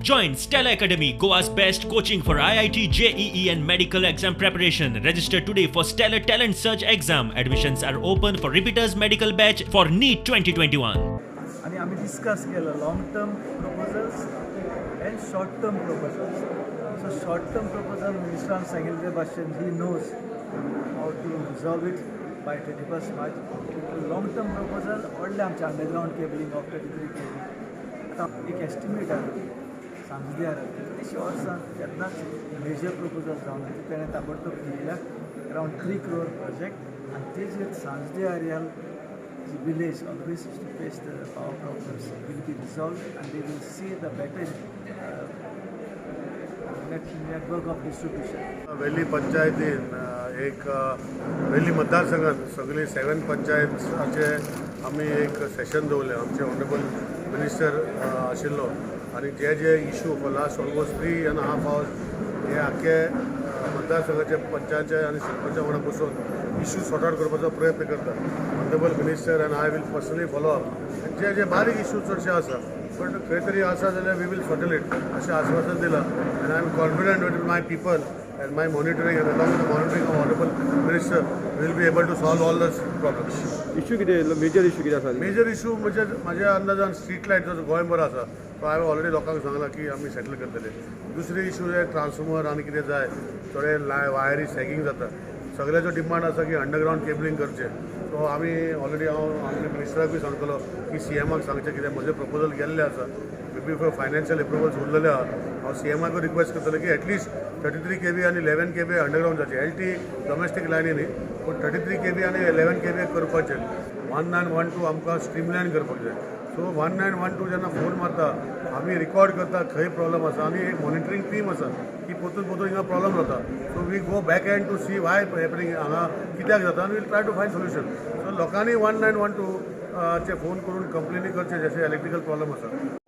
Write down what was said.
Join Stellar Academy, Goa's best coaching for IIT, JEE, and medical exam preparation. Register today for Stellar Talent Search exam. Admissions are open for repeaters medical batch for NEET 2021. आनी आमी discuss केलं long term proposals and short term proposals. So short term proposal मिनिस्टरान सांगिल्ले भाशेन he knows how to resolve it by 31 March. Long term proposal व्हडलें आमचें underground cabling of 33 kV. आतां एक estimate आहा सांजदेर कितलीशीं वर्सां केन्नाच मेजर प्रपोजल जावना. तेणें ताबडतोब दिल्या अरावंड 3 क्रोर प्रोजेक्ट आनी तेजेर सांजदे Aryal the village always used to face the power problems will be resolved and they will see the better network of distribution. वेली पंचायतीन एक वेली मतदारसंघात सगळी सेवन पंचायताचे आमी एक सेशन दवरलें. आमचे ऑनरेबल मिनिस्टर आशिल्लो आनी जे जे issue for last almost 3.5 hours हे आख्खे मतदारसंघाचे पंचायत आनी सरपंचा वांगडा बसून इशू सॉर्ट आउट करपाचो प्रयत्न करता. Honourable minister and I will personally follow up. जे जे बारीक इशू चडशे आसा, बट खंय तरी आसा जाल्यार we will settle it अशें आश्वासन दिलां आनी I am confident with my people and my monitoring and along with the monitoring of honorable minister, we will be able to solve all those problems. Issue कितें, major issue कितें आसा? Major issue म्हणजे म्हाज्या अंदाजान street light जो गोंयभर आसा, तो हांवें ऑलरेडी लोकांक सांगलां की आमी सेटल करतले. दुसरी इशू हे ट्रान्सफॉर्मर आनी कितें जाय, थोडे लाय वायरी सॅगिंग जाता. सगळ्याचो डिमांड आसा की अंडरग्रावंड केबलिंग करचें. सो आमी ऑलरेडी हांव आमच्या मिनिस्टराकूय सांगतलो की सीएमाक सांगचें, कितें म्हजें प्रपोजल गेल्लें आसा, may be for financial approvals उरलेले आहा. हांव सीएमाकूय रिक्वेस्ट करतलो की एटलिस्ट 33 केवी आनी 11 केवी अंडरग्रावंड जावचें. एलटी डोमेस्टीक लायनी न्ही, पूण 33 केवी आनी 11 केवी करपाचें. 1912 आमकां स्ट्रीमलायन करपाक जाय. सो 1912 जेन्ना फोन मारता, आमी रिकॉर्ड करता खंय प्रॉब्लम आसा आनी एक मॉनिटरींग टीम आसा की परतून परतून हिंगा प्रॉब्लम जाता, so we go back and to see why happening, हांगा कित्याक जाता आनी we'll try to find solution. So लोकांनी 1912 चे फोन करून कंप्लेनी करचे जशे इलेक्ट्रिकल प्रॉब्लम आसा.